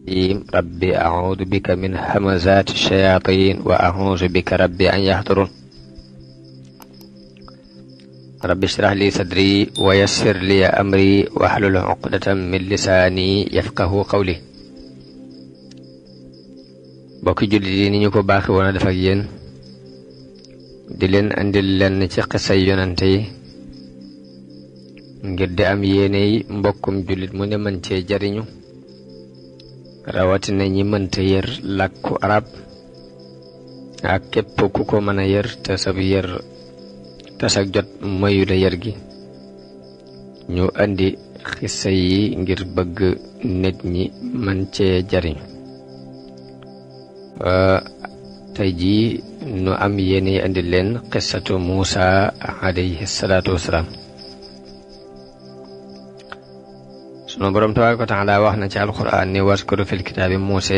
rabbi a'uudu bika min hamazaati shayaatiin wa a'uudu bika rabbi an yahduruun rabbi shrah li sadri wa yassir li amri wahlul uqdatan min lisaani yafqahu qawli. bokki jullit yi ni ñu ko baaxi woon a def ak yéen di leen andil lenn ci xisay yonante yi ngir di am yéene yi mbokkum jullit mu ne mën cee jariñu rawatina ñi mënta yër làkku arab ak képp ku ko mën a yër te sab yër te sag jot mayu la yër gi ñu andi xisa yi ngir bëgg nit ñi mën cee jariñu. tey jii nu am yéene yi andi leen xisatu Muusa alayhi salaatu wasalaam. sunu boroom tabaaraka wa taala wax na ci alquran ni waskuru fil kitaabi Muusa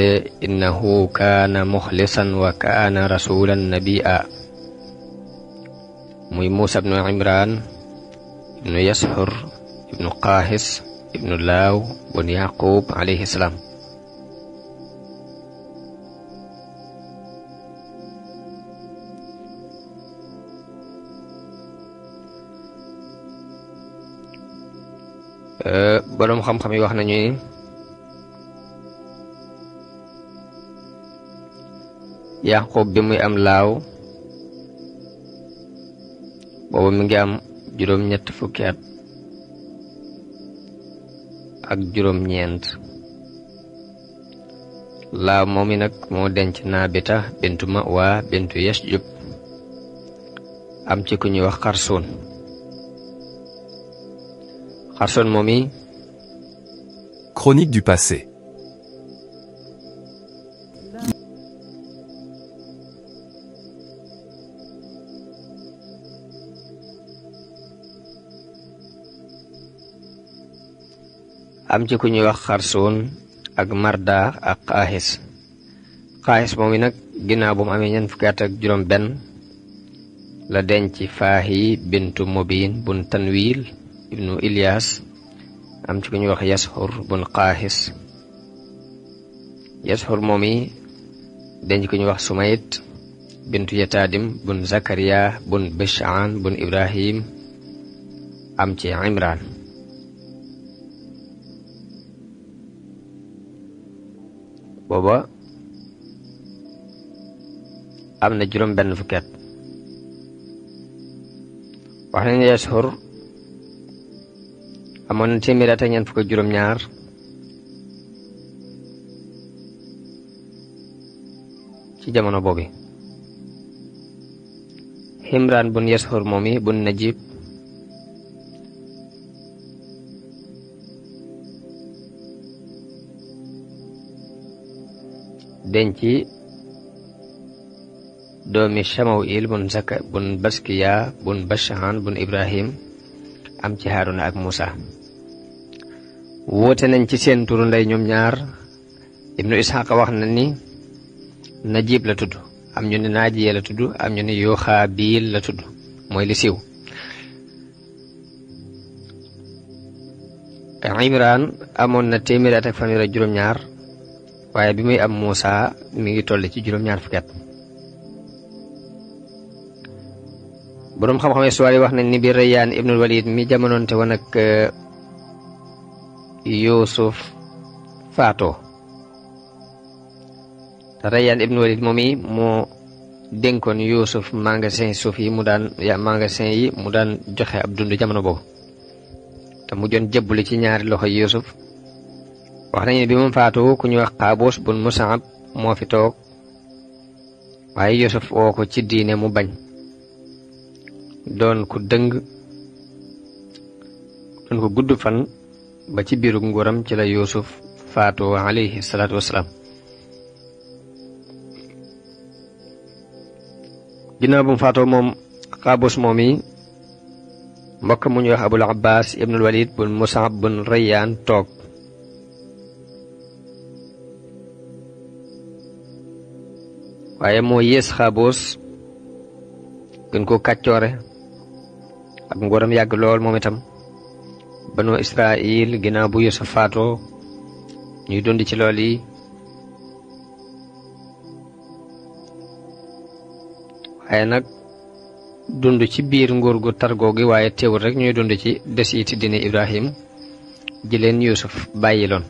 innahu kaana muxlisan wa kaana rasulan nabiyya. muy Muusa ibnu Imraan ibnu Yashur ibnu Qaahis ibnu Laaw bun Yaqub alayhi salaam. boroom xam-xam yi wax nañu ni Yaqub bi muy am Laaw boobu mi ngi am juróom-ñett fukki at ak juróom-ñeent. Laaw moom i nag moo denc Naabita bintu Ma'wa bintu Yashjub am ci ku ñuy wax Xarsoon. Xarsoon moom i Chronique du passé. am ci ku ñuy wax Xarsoon ak Marda ak Qaahis. Qaahis moom i nag ginnaaw bu mu amee ñeent fukki at ak juróom benn la denc Faahi bintu Mubin bun Tanwiil ibnu Ilyas am ci ku ñuy wax Yashur bun Qaahis. Yashur moom i denc ku ñuy wax Sumayt bintu Yataadim bun Zakariya bun Bishaan bun Ibrahim am ci Imraan. booba am na juróom benn fukki at. wax nañu Yashur amoon na téeméer at ak ñeent fukk ak juróom ñaar ci jamono boobu. Imraan bun Yashur moom i bun Najib denc doomi Shamawil bun Zaka bun Baskiya bun Bashaan bun Ibrahim am ci Haaruna ak Muusa. woote nañ ci seen turu ndey ñoom ñaar. Ibnu Isxaaq wax na ni Najib la tudd, am ñu ne Naajiya la tudd, am ñu ne Yoxaabiil la tudd, mooy li siiw. Imraan amoon na téeméeri at ak fanweer ak juróom ñaar waaye bi muy am Muusa mi ngi toll ci juróom ñaar fukki at. boroom xam-xam histoire yi wax nañ ni bi Rayyaan ibnul Walid mi jamonoonte woon ak Yuusuf faatoo te Rayyaan ibnul Walid moom i moo dénkoon Yuusuf magasin suuf yi mu daan joxe ab dund jamono boobu te mu joon jëbbuli ci ñaari loxo Yuusuf. wax nañu bi mu faatoo ku ñuy wax Qaabus bun Mus'ab moo fi toog waaye Yuusuf woo ko ci diine mu bañ, doon ku dëng, doon ko gudd fan ba ci biiru nguuram ci la Yuusuf faatoo alayhi salaatu wasalaam. ginnaaw bu mu faatoo moom Qaabus moom yi mbokk mu ñuy wax Abul Abbas ibnul Walid bun Mus'ab bun Rayyaan toog. waaye moo yées Qaabus gën ko kàccoore ak nguuram yàgg lool moom itam. banu Israil ginnaaw bu Yuusuf faatoo ñuy dund ci lool yi ay nag dund ci biir nguur gu targoo gi waaye teewul rek ñuy dund ci desiti dine Ibrahim ji leen Yuusuf bàyyiloon.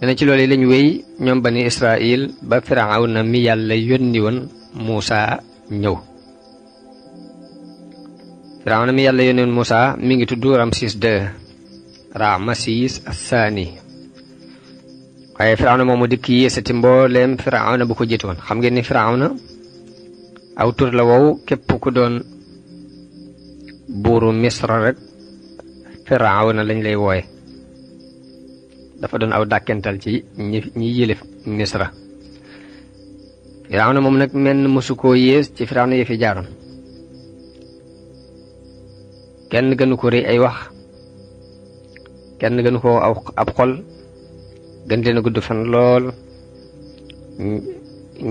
dana ci loolu lañ wéy ñoom bani Israil ba Firawna mi yàlla yónni woon Muusa ñëw. Firawna mi yàlla yónni woon Muusa mi ngi tudd Ramsis II Ramsis Assaani, waaye Firawna moomu dikk yéesati mbooleem Firawna bu ko jiitoon. xam ngeen ni Firawna aw tur la wow képp ku doon buuru Misra rek Firawna lañ lay wooye. dafa doon aw dàkkental ci ñi yilif Misra. Firawna moom nag menn mësu koo yées ci Firawna yi fi jaaroon. kenn gënu ko rëy ay wax, kenn gënu ko ab xol, gën leen a gudd fan lool,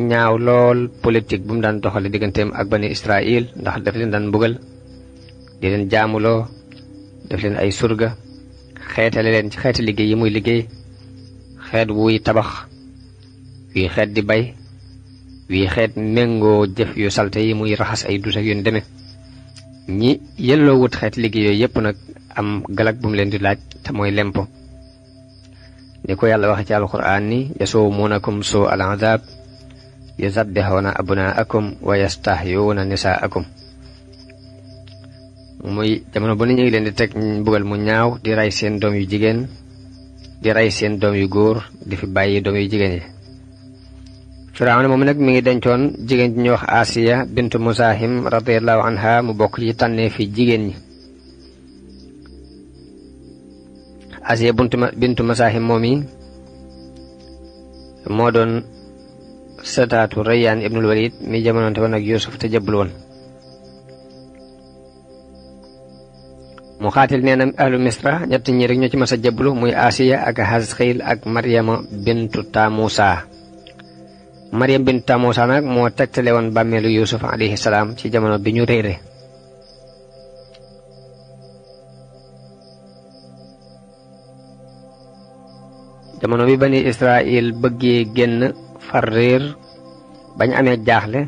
ñaaw lool politique bu mu daan doxale digganteem ak bani Israil, ndax daf leen daan mbugal di leen jaamuloo, def leen ay surga, xeetale leen ci xeeti liggéey yi muy liggéey, xeet wuy tabax, wii xeet di bay, wii xeet méngoo jëf yu salte yi muy raxas ay dus ak yu deme. ñi yelloo wut xeeti liggéey yooyu yépp nag am galak bu mu leen di laaj te mooy lempo. ni ko yàlla waxe ci alquran ni yasumuunakum suu al azab yuzabbihuna abnaakum wa yastahyuuna nisaakum. muy jamono bu ne ñu ngi leen di teg mbugal mu ñaaw, di rey seen doom yu jigéen, di rey seen doom yu góor, di fi bàyyi doom yu jigéen yi. Firawna moom nag mi ngi dencoon jigéen ji ñuy wax Asiya bintu Musahim radiyallahu anha, mu bokk ci tànnee fi jigéen ñi. Asiya bintu Musahim moom yi moo doon sëtaatu Rayyaan ibnul Walid mi jamonoonte woon ak Yuusuf te jëbbul woon. mu xaatil nee na ahlu Misra ñett ñi rek ñoo ci mas a jëbblu, muy Asiya ak Hasxiil ak Maryama bintu Tamusa. Maryam bintu Tamusa nag moo tegtale woon bàmmeelu Yuusuf alayhi salaam ci jamono bi ñu réere. jamono bi bani Israil bëggee génn far réer bañ amee jaaxle,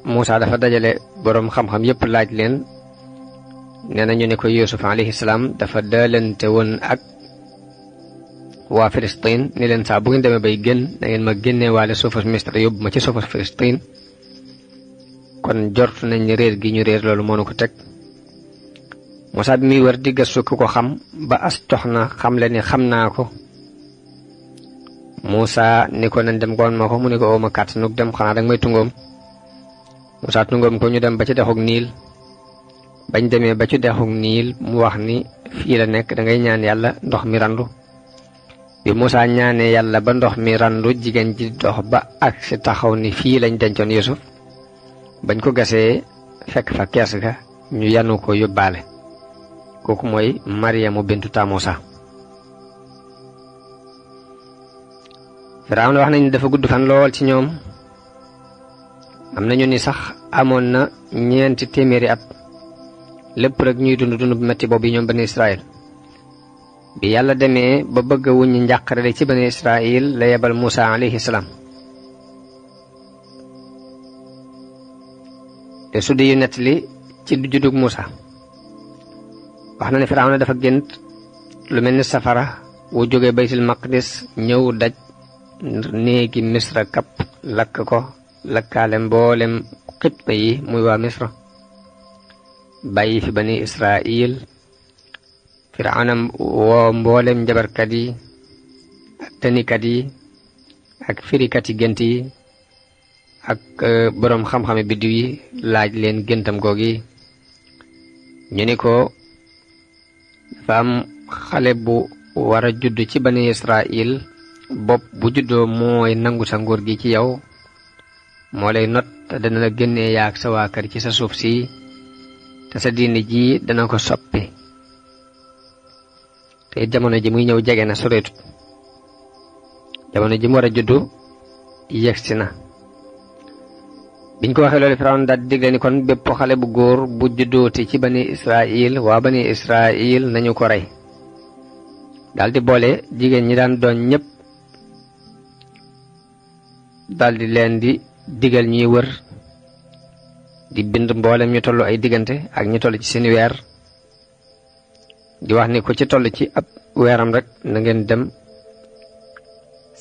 Muusa dafa dajale boroom xam-xam yépp laaj leen. nee na ñu ne ko Yuusuf alayhi salaam dafa daalante woon ak waa Filistin ni leen saa bu ngeen demee bay génn da ngeen ma génnee waale suufas Misra yóbbu ma ci suufas Filistin. kon jort nañ ni réer gi ñu réer loolu moo nu ko teg. Muusa bi muy wër di gëstu ku ko xam ba as tox na xam le ni xam naa ko. Muusa ni ko nañ dem goon ma ko, mu ni ko ooma kàttanug dem, xanaa danga may tungoom. Muusa tungoom ko ñu dem ba ci dexug Niil. bañ demee ba ci dexug Niil mu wax ni fii la nekk, dangay ñaan yàlla ndox mi randu. bi Muusa ñaanee yàlla ba ndox mi randu, jigéen ji dox ba ak si taxaw ni fii lañ dencoon Yuusuf. bañ ko gasee fekk fa kees ga, ñu yanu ko yóbbaale. kooku mooy Maryamu bintu Tamusa. Firawna wax nañu dafa gudd fan lool ci ñoom. am nañu ni sax amoon na 4 téeméeri at, lépp rek ñuy dund bu metti boobu ñoom bani Israil. bi yàlla demee ba bëgg a wuññi njàqare ci bani Israil la yebal Muusa alayhi salaam. te su di yu nettali ci juddug Muusa wax na ne Firawna dafa gént lu mel ni safara wu jóge baytul maqdis ñëw daj néegi Misra kapp, lakk ko, lakkaale mboolem xitba yi muy waa Misra, bàyyi fi bani Israil. Firawna woo mboolem njabarkat yi ak tënikat yi ak firikat yi gént yi ak boroom xam-xame biddiw yi, laaj leen géntam googi. ñu ni ko dafa am xale bu war a judd ci bani Israil, bopp bu juddoo mooy nangu sa nguur gi ci yow, moo lay not te dana la génnee yaak sa waa kër ci sa suuf si, te sa diine ji dana ko soppi. te jamono ji muy ñëw jege na soreetut. jamono ji mu war a juddu yegsi na. biñ ko waxee loolu Firawna daal di digle ni kon bépp xale bu góor bu juddooti ci bani Israil, waa bani Israil nañu ko rey. daal di boole jigéen ñi daan doon ñépp daldi leen di digal ñuy wër di bind mboolem ñu tollu ay diggante ak ñu toll ci seen weer di wax ni ku ci toll ci ab weeram rek na ngeen dem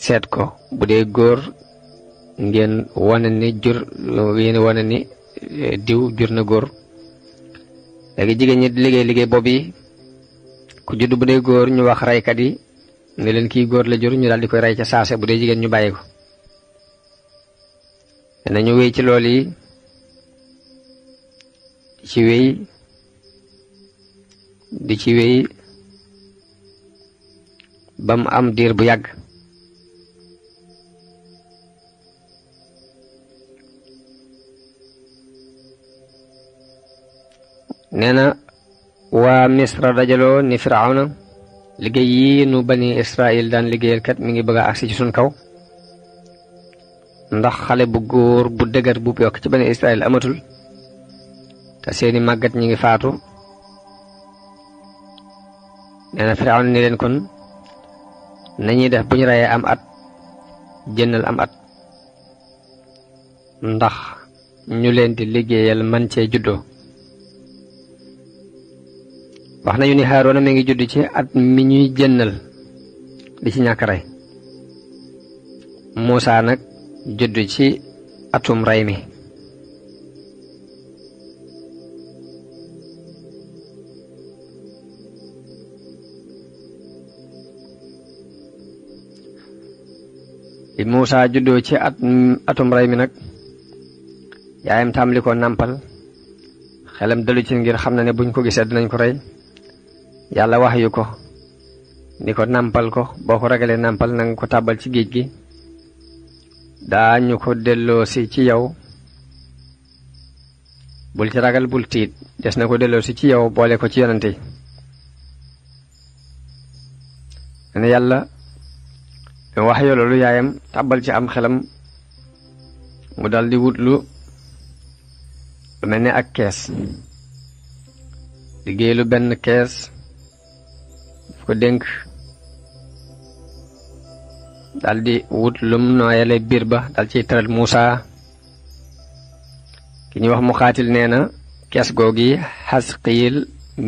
seet ko bu dee góor ngeen wane ni diw jur na góor léegi jigéen ñi di liggéey boobu ku judd bu dee góor ñu wax raykat yi ne leen kii góor la jur ñu daal di koy rey ca saase bu dee jigéen ñu bàyyi ko nañu wéy ci lool yi di ci wéy ba mu am diir bu yàgg nee na waa Misra dajaloo ni Firawna liggéey yi nu bani Israël daan liggéeyal kat mi ngi bëgg a agsi ci suñ kaw ndax xale bu góor bu dëgër bu yokk ci bani Israël amatul te seeni màggat ñi ngi faatu nee na Firawna ni leen kon nañuy def bu ñu reyee am at jëndal am at ndax ñu leen di liggéeyal man cee juddoo wax nañu ni Haaruna mi ngi judd ci at mi ñuy jënnal di ci ñàkk rey Muusaa nag judd ci atum rey mi bi Muusaa juddoo ci atum rey mi nag yaayam tàmbali ko nàmpal xelam dalu ci ngir xam na ne buñ ko gisee dinañ ko rey yàlla wax yu ko ni ko nàmpal ko boo ko ragalee nàmpal nanga ko tàbbal ci géej gi daañu ko delloosi ci yow bul ci ragal bul tiit des na ko delloosi ci yow boole ko ci yonante yi ne yàlla wax yoo loolu yaayam tàbbal ci am xelam mu daldi wut lu mel ne ak kees liggéey lu benn kees ko dénk daldi wut lum nooyale biir ba dal ciy tëral Muusaa ki ñuy wax Muqaatil nee na kees googi Xasqiil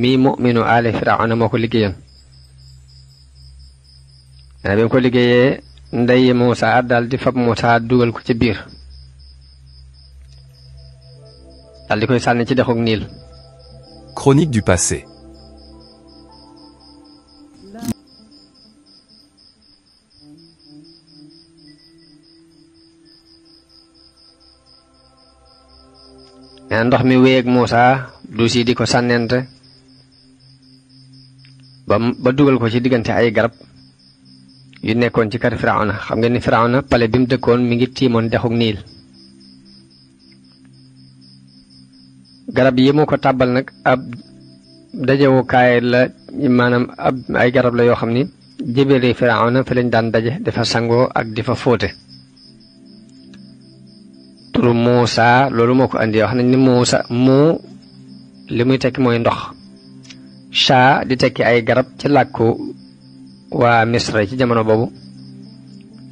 mi mu'minu aali Firawna moo ko liggéeyoon nee na bi mu ko liggéeyee ndey Muusaa daldi fab Muusaa dugal ko ci biir daldi koy sànni ci dexug Niil. Chronique du passé. nee na ndox mi wéyeeg Muusaa du si di ko sànnente ba dugal ko ci diggante ay garab yu nekkoon ci kër Firawna xam ngeen ni Firawna pale bi mu dëkkoon mi ngi tiimoon dexug Niil garab yi mu ko tàbbal nag ab dajewukaay la maanaam ay garab la yoo xam ni jébéeri Firawna fi lañ daan daje dafa sangoo ak di fa fóote turu Muusaa loolu moo ko andi wax nañ ni Muusaa moo li muy tekki mooy ndox shaa di tekki ay garab ci làkku waa Misra ci jamono boobu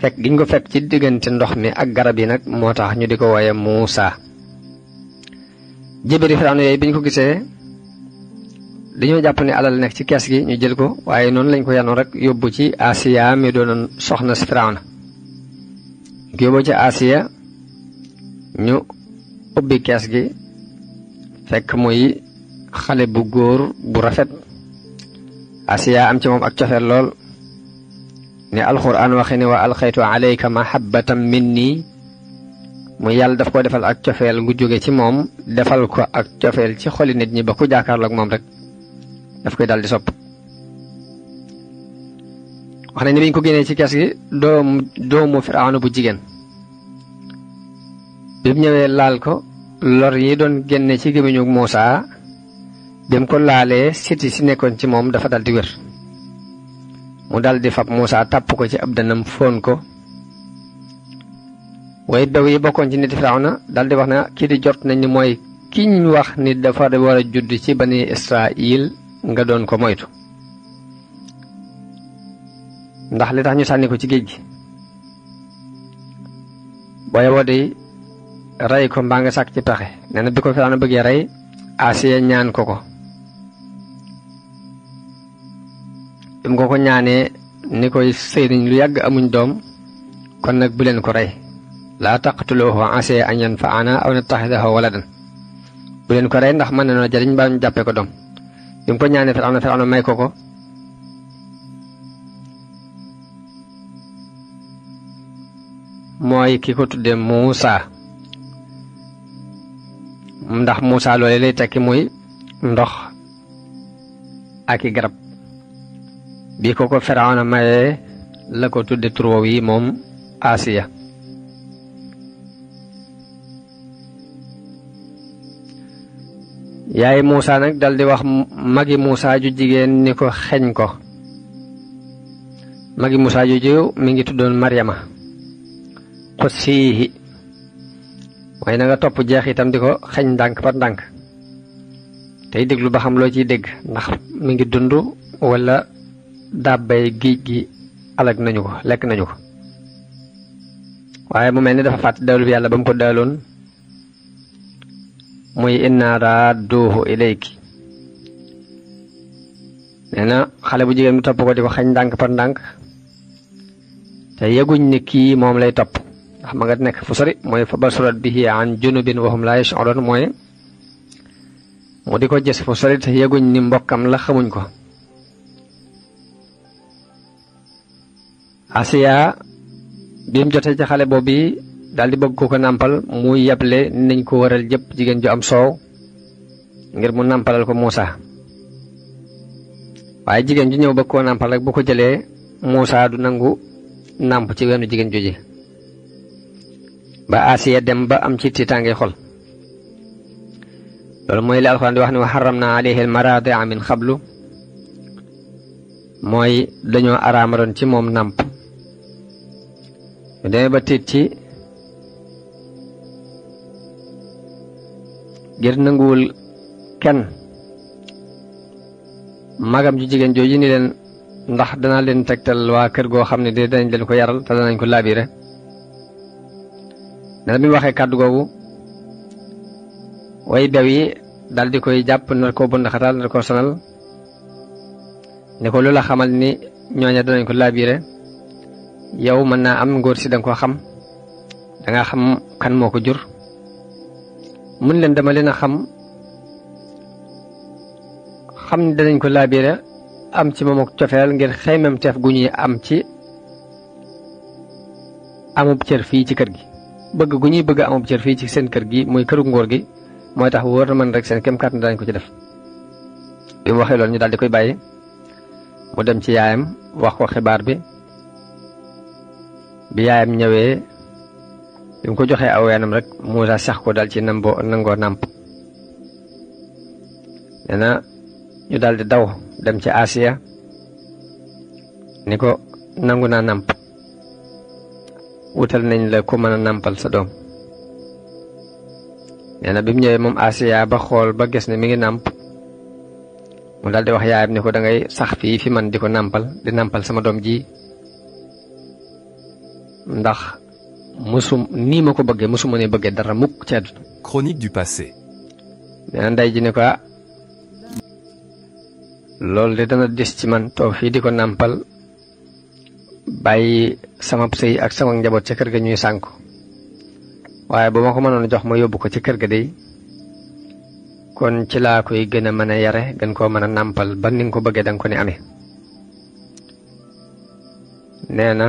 fekk giñ ko fekk ci diggante ndox mi ak garab yi nag moo tax ñu di ko wooye Muusaa jébéeri Firawna yooyu bi ñu ko gisee dañoo jàpp ne alal nekk ci kees gi ñu jël ko waaye noonu lañ ko yanoon rek yóbbu ci Asiya mi doonoon soxna si Firawna ñu ko yóbbu ci Asiya ñu ubbi kees gi fekk muy xale bu góor bu rafet Asiya am ci moom ak cofeel lool ne alxuraan waxe ne wa alxaytu alayka mahabbatan minni mu yàlla daf ko defal ak cofeel gu jóge ci moom defal ko ak cofeel ci xoli nit ñi ba ku jàkkaarloog moom rek daf koy daldi sopp wax nañ ne bi ñu ko génnee ci kees gi doomu Firawna bu jigéen bi mu ñëwee laal ko lor yi doon génne ci gémmiñu Muusaa bi mu ko laalee siti si nekkoon ci moom dafa daldi wér mu daldi fab Muusaa tàpp ko ci ab dënnam fóon ko waaye bew yi bokkoon ci niti Firawna daldi wax na kii di jot nañ ni mooy kiñ wax ni dafa war a judd ci bani Israël nga doon ko moytu ndax li tax ñu sànni ko ci géej gi booy woo di rey ko mbaa nga sàkk ci pexe. nee na bi ko Firawna bëggee rey Asiya ñaan ko ko. bi mu ko ñaanee ni koy sëy nañ lu yàgg amuñ doom kon nag bu leen ko rey. laa taqtuluuhu asaa an yanfa'anaa aw nattaxidahu waladan. bu leen ko rey ndax mën na noo jariñ mbaa ñu jàppee ko doom. bi mu ko ñaanee Firawna may ko ko. mooy ki ko tuddee Muusa. ndax Muusa loole lay tekki muy ndox ak i garab. bi ko Firawna mayee la ko tudde tur woowu yi moom Asiya. yaay Muusa nag dal di wax magi Muusa ju jigéen ni ko xeñ ko. magi Muusa ju jiw mi ngi tuddoon Maryama. xussiihi mooy na nga topp jeex itam di ko xeñ ndànk par ndànk tey déglu ba xam loo ciy dégg ndax mi ngi dund wala dàbbay géej gi alag nañu ko lekk nañu ko. waaye mu mel ni dafa fàtt dawlu bi yàlla ba mu ko daaloon muy inna raadduuhu ilayki. nee na xale bu jigéen bi topp ko di ko xeñ ndànk par ndànk te yëguñ ni kii moom lay topp ndax ma nga nekk fu sori mooy fa basurat bihi an junubin wa hum laa yash'uruun mooy mu di ko gis fu sori te yëguñ ni mbokkam la xamuñ ko. Asiya bi mu jotee ci xale boobu daal di bëgg ko nàmpal muy yeble nañ ko waral jëpp jigéen ju am soow ngir mu nàmpalal ko Muusa. waaye jigéen ju ñëw bëgg koo nàmpal rek bu ko jëlee Muusa du nangu nàmp ci weenu jigéen jooji. ba Asiya dem ba am ci tiitaange xol. loolu mooy li Alxuraan di wax ne wa harramna alayhi al-maraadi'a min qablu mooy dañoo araamaloon ci moom nàmp. ñu demee ba tiit ci ngir nanguwul kenn magam ju jigéen jooju ni leen ndax danaa leen tegtal waa kër goo xam ne de danañ leen ko yaral te danañ ko laabire. nee bi mu waxee kàddu googu way bew yi dal di koy jàpp nar koo bund xatal nar koo sonal ne ko lu la xamal ni ñooña danañ ko laabire. yow mën naa am ngóor si danga ko xam danga xam kan moo ko jur. mun leen dama leen a xam ni danañ ko laabire am ci moom ak cofeel ngir xeymam teef gu ñuy am ci amub cër fii ci kër gi. bëgg gu ñuy bëgg amub cër fii ci seen kër gi muy këru ngóor gi mooy tax wóor na man rek seen kem kàttan dañ ko ci def. bi mu waxee loolu ñu daal di koy bàyyi mu dem ci yaayam wax ko xibaar bi. bi yaayam ñëwee bi mu ko joxee aw weenam rek Muusa sax ko dal ci nangoo nàmp. nee na ñu daal di daw dem ci Asiya ni ko nangu naa nàmp wutal nañ la ku mën a nàmpal sa doom. nee na bi mu ñëwee moom Asiya ba xool ba gis ne mi ngi nàmp mu daal di wax yaayam ni ko da ngay sax fii fi man di ko nàmpal di nàmpal sama doom ji ndax nii ma ko bëggee musuma ne bëggee dara mukk ci àdduna. Chronique du passé. nee na ndey ji ne ko loolu de dana des ci man toog fii di ko nàmpal bàyyi sama sëy ak sama njaboot ca kër ga ñuy sànku waaye bu ma ko mënoon jox ma yóbbu ko ci kër ga de kon ci laa koy gën a mën a yare gën koo mën a nàmpal ba ni nga ko bëggee danga ko ne amee. nee na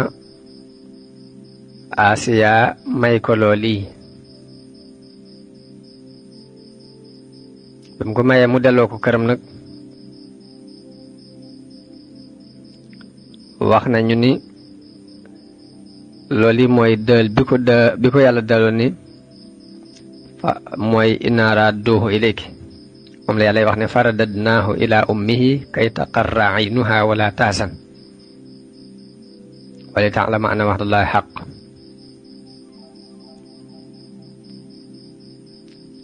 Asiya may ko loolii bi mu ko mayee mu delloo ko këram nag wax nañu ni loolu mooy dël bi ko yàlla daloon ni fa mooy inna raadduuhu ilayki moom la yàlla wax ne faradadnaahu ila ummihi kay taqarra aynuha wala tahzan wa li ta'lama anna wa'dallahi haqq.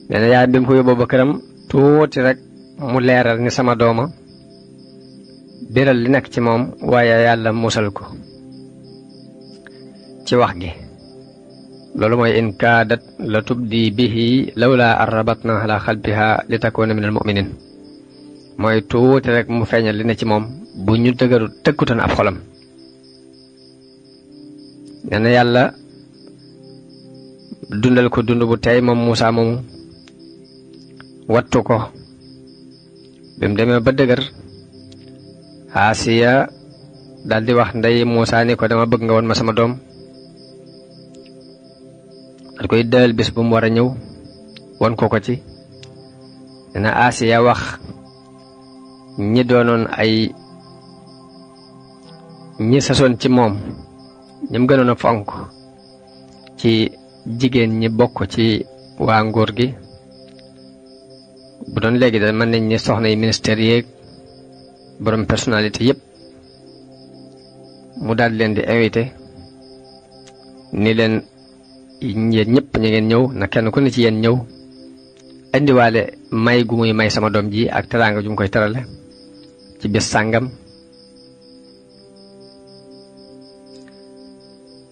nee na yaay bi mu ko yóbboo ba këram tuuti rek mu leeral ni sama dooma biral li nekk ci moom waaye yàlla musal ko ci wax gi loolu mooy in kaadat la tubdi bihi lawla arrabatna ala xalbiha li takuna min al muminin mooy tuuti rek mu feeñal li ne ci moom bu ñu dëgëru tëkkutoon ab xolam nee na yàlla dundal ko dund bu tey moom Muusaa moomu wattu ko bi mu demee ba dëgër Asiya daal di wax ndey Muusaa ni ko dama bëgg nga woon ma sama doom daal koy dël bis bu mu war a ñëw won ko ci nee na Asiya wax ñi doonoon ñi sasoon ci moom ñim gënoon a fonk ci jigéen ñi bokk ci waa nguur gi bu doon léegi da mën nañ ni soxna yi ministère yeeg borom personnalité yépp mu daal leen di invité ni leen yéen ñëpp ñu ngeen ñëw na kenn ku ne ci yéen ñëw indiwaale may gu muy may sama doom ji ak teraanga ju mu koy terale ci bés sàngam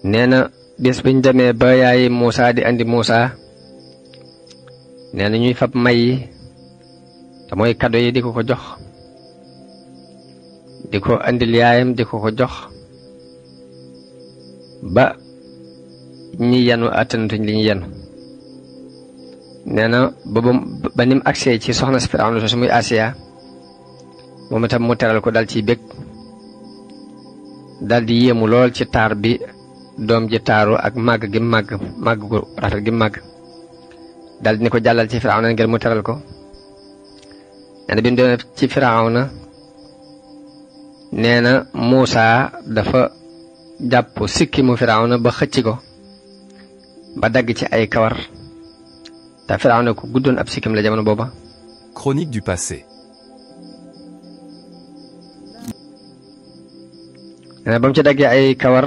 nee na bés biñ demee ba yaayi Muusaa di andi Muusaa nee na ñuy fab may yi te mooy kado yi di ko ko jox di ko andil yaayam di ko ko jox ba ñi yanu attanatuñ li ñu yanu nee na ba nim agsee ci soxna si Firawna su muy Asiya moom itam mu teral ko dal ciy bég dal di yéemu lool ci taar bi doom ji taaru ak màgg gi màgg gu rafet gi màgg dal di ni ko jàllal ci Firawna ngir mu teral ko nee na bi mu demee ci Firawna nee na Muusaa dafa jàpp sikki mu Firawna ba xëcc ko ba dagg ci ay kawar te Firawna ku guddoon ab sikkim la jamono booba. Chronique du passé. nee na ba mu ci daggee ay kawar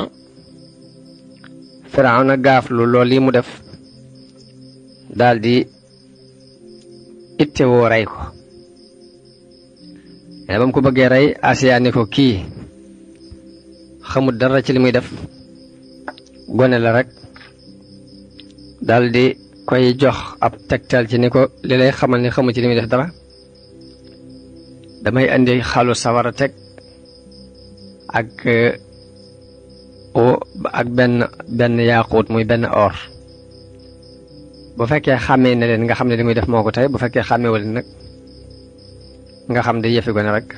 Firawna gaaflu lool yi mu def daldi ittewoo rey ko nee na ba mu ko bëggee rey Asiya ni ko kii xamul dara ci li muy def gone la rek daldi koy jox ab tegtal ci ni ko li lay xamal ni xamu ci li muy def dara damay indi xalu sawara teg ak benn yaaquut muy benn or bu fekkee xàmmee ne leen nga xam ne li muy def moo ko tey bu fekkee xàmmee wala nag nga xam ne yëfi gone rek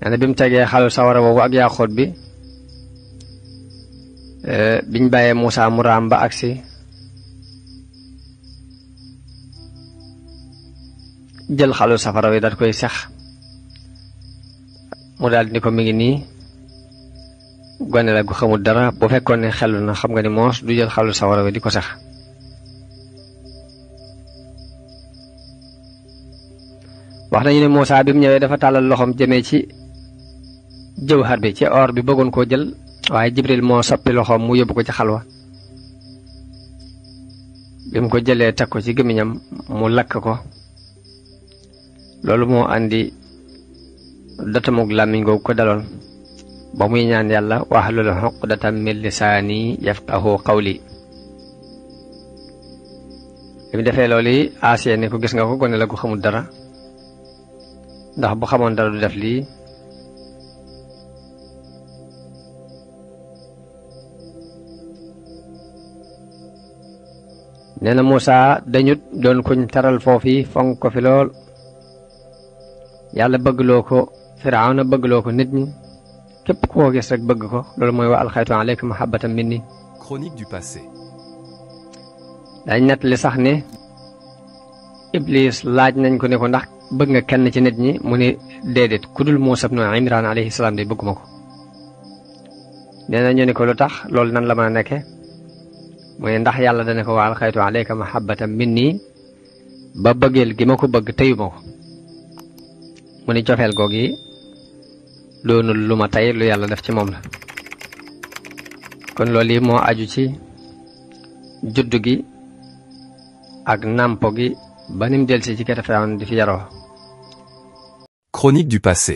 nee na bi mu tegee xalu sawara boobu ak yaaquut bi biñ bàyyee Muusaa mu raam ba agsi jël xalu safara wi daal koy sex mu daal ni ko mi ngi nii gone la gu xamul dara bu fekkoon ne xelu na xam nga ni moos du jël xalu sawara wi di ko sex wax nañu ne Muusaa bi mu ñëwee dafa tàllal loxoom jëmee ci jawhar bi ci or bi bëggoon koo jël waaye Jibril moo soppi loxoom mu yóbbu ko ci xalwa bi mu ko jëlee teg ko ci gémmiñam mu lakk ko loolu moo andi datamug làmmiñ googu ko daloon ba muy ñaan yàlla wahlul uqdatan min lisaani yafqahu qawli bi mu defee loolu yi Asiya ni ko gis nga ko gone la gu xamul dara ndax bu xamoon dara du def lii nee na Muusaa dañut doon kuñ taral foofi fonk ko fi lool yàlla bëggloo ko Firawna bëggloo ko nit ñi képp koo gis rek bëgg ko loolu mooy wa alxaytu alayka mahabbatan minni. Chronique du passé. dañ nettali sax ne Iblis laaj nañ ko ne ko ndax bëgg nga kenn ci nit ñi mu ne déedéet ku dul Muusaa ibnu Imraan alayhi salaam de bëgguma ko nee na ñu ne ko lu tax loolu nan la mën a nekke mooy ndax yàlla dana ko wa alxaytu alayka mahabbatan minni ba bëggeel gi ma ko bëgg teyuma ko mu ni cofeel goog yi doonul lu ma tey lu yàlla def ci moom la kon loolu yi moo aju ci juddu gi ak nàmpo gi ba nim delsi ci kete Firawna di fi yaroo. Chronique du passé.